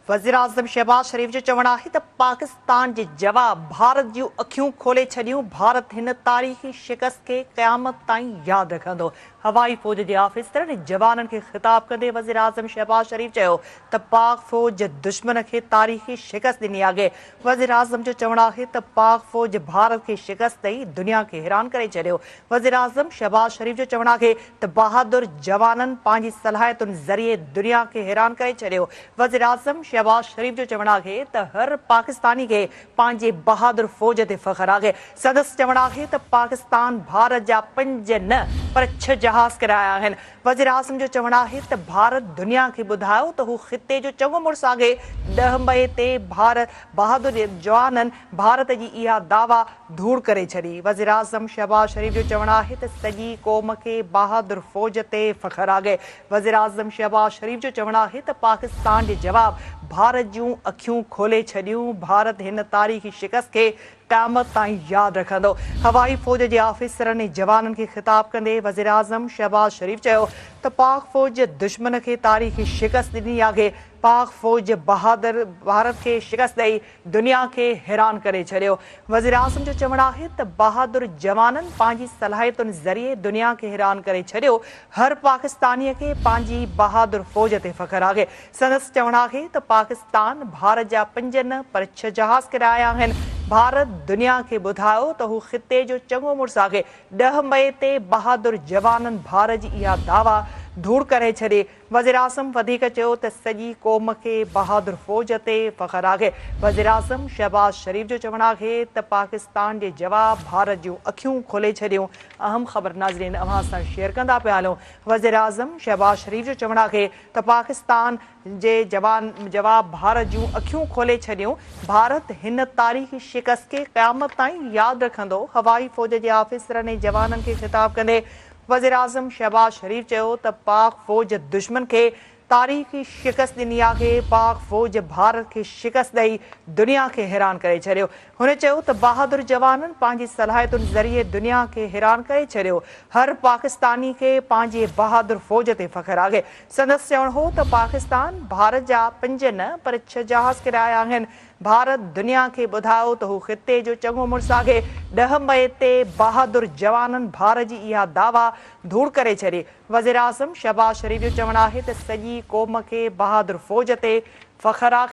وزيراعظم شهباز شريف جو چوڻ آهي ته پاڪستان جي جواب ڀارت جون اکيون کولي ڇڏيون، ڀارت هن تاريخي شڪست کي قيامت تائين ياد رکندو. هوائي فوج جي آفيسرن ۽ جوانن کي خطاب ڪندي وزيراعظم شهباز شريف چيو ته پاڪ فوج دشمن کي تاريخي شڪست ڏني آهي. وزيراعظم جو چوڻ آهي ته پاڪ فوج ڀارت کي شڪست ڏئي دنيا کي حيران ڪري ڇڏيو. وزيراعظم شهباز شريف جو چوڻ آهي ته بهادر جوانن پنهنجي صلاحيتن ذريعي دنيا کي حيران ڪري ڇڏيو. وزيراعظم شهباز شريف جو چوڻ آهي ته هر پاڪستاني کي پنهنجي بهادر فوج تي فخر آهي. سندس چوڻ آهي ته پاڪستان ڀارت جا پنج نه پر ڇهه جهاز ڪرايا آهن. وزيراعظم جو چوڻ آهي ته ڀارت دنيا کي ٻڌايو ته هو خطي جو چڱو مڙس آهي، 10 مئي تي ڀارت بهادر جوانن ڀارت جي اها دعويٰ ڌوڙ ڪري ڇڏي. وزيراعظم شهباز شريف جو چوڻ آهي ته سڄي قوم کي بهادر فوج تي فخر آهي. وزيراعظم شهباز شريف جو چوڻ آهي ته پاڪستان جي جواب ڀارت جون اکيون کولي ڇڏيون، ڀارت هن تاريخي شڪست کي قيامت تائين ياد رکندو. هوائي فوج جي آفيسرن ۽ جوانن کي خطاب ڪندي وزيراعظم شهباز شريف چيو ته پاڪ فوج دشمن کي تاريخي شڪست ڏني آهي، پاڪ فوج بهادر ڀارت کي شڪست ڏئي دنيا کي حيران ڪري ڇڏيو. وزيراعظم جو چوڻ آهي ته بهادر جوانن پنهنجي صلاحيتن ذريعي دنيا کي حيران ڪري ڇڏيو، هر پاڪستاني کي پنهنجي بهادر فوج تي فخر آهي. سندس چوڻ آهي ته پاڪستان ڀارت جا پنج نه پر ڇهه جهاز ڪرايا آهن، ڀارت دنيا کي ٻڌايو ته هو خطي جو چڱو مڙس آهي، 10 مئي تي بهادر جوانن ڀارت جي اها دعويٰ ڌوڙ ڪري ڇڏي. وزيراعظم وڌيڪ چيو ته سڄي قوم کي بهادر فوج تي فخر آهي. وزيراعظم شهباز شريف جو چوڻ آهي ته پاڪستان جي جواب ڀارت جون اکيون کولي ڇڏيون. اهم خبر ناظرين اوهان سان شيئر ڪندا پيا هلون. وزيراعظم شهباز شريف جو چوڻ آهي ته پاڪستان جي جوان جواب ڀارت جون اکيون کولي ڇڏيون، ڀارت هن تاريخي شڪست کي قيامت تائين ياد رکندو. هوائي فوج جي آفيسرن ۽ جوانن کي خطاب ڪندي وزيراعظم شهباز شريف چيو ته پاڪ فوج دشمن کي تاريخي شڪست ڏني آهي، پاڪ فوج ڀارت کي شڪست ڏئي دنيا کي حيران ڪري ڇڏيو. هن چيو ته بهادر جوانن پنهنجي صلاحيتن ذريعي دنيا کي حيران ڪري ڇڏيو، هر پاڪستاني کي پنهنجي بهادر فوج تي فخر آهي. سندس چوڻ هو ته پاڪستان ڀارت جا پنج نه پر ڇهه جهاز ڪرايا آهن، ڀارت دنيا کي ٻڌايو ته هو خطي جو چڱو مڙس آهي، 10 مئي تي بهادر جوانن ڀارت جي اها دعويٰ ڌوڙ ڪري ڇڏي. وزيراعظم شهباز شريف جو چوڻ آهي ته سڄي قوم کي بهادر فوج تي فخر آهي.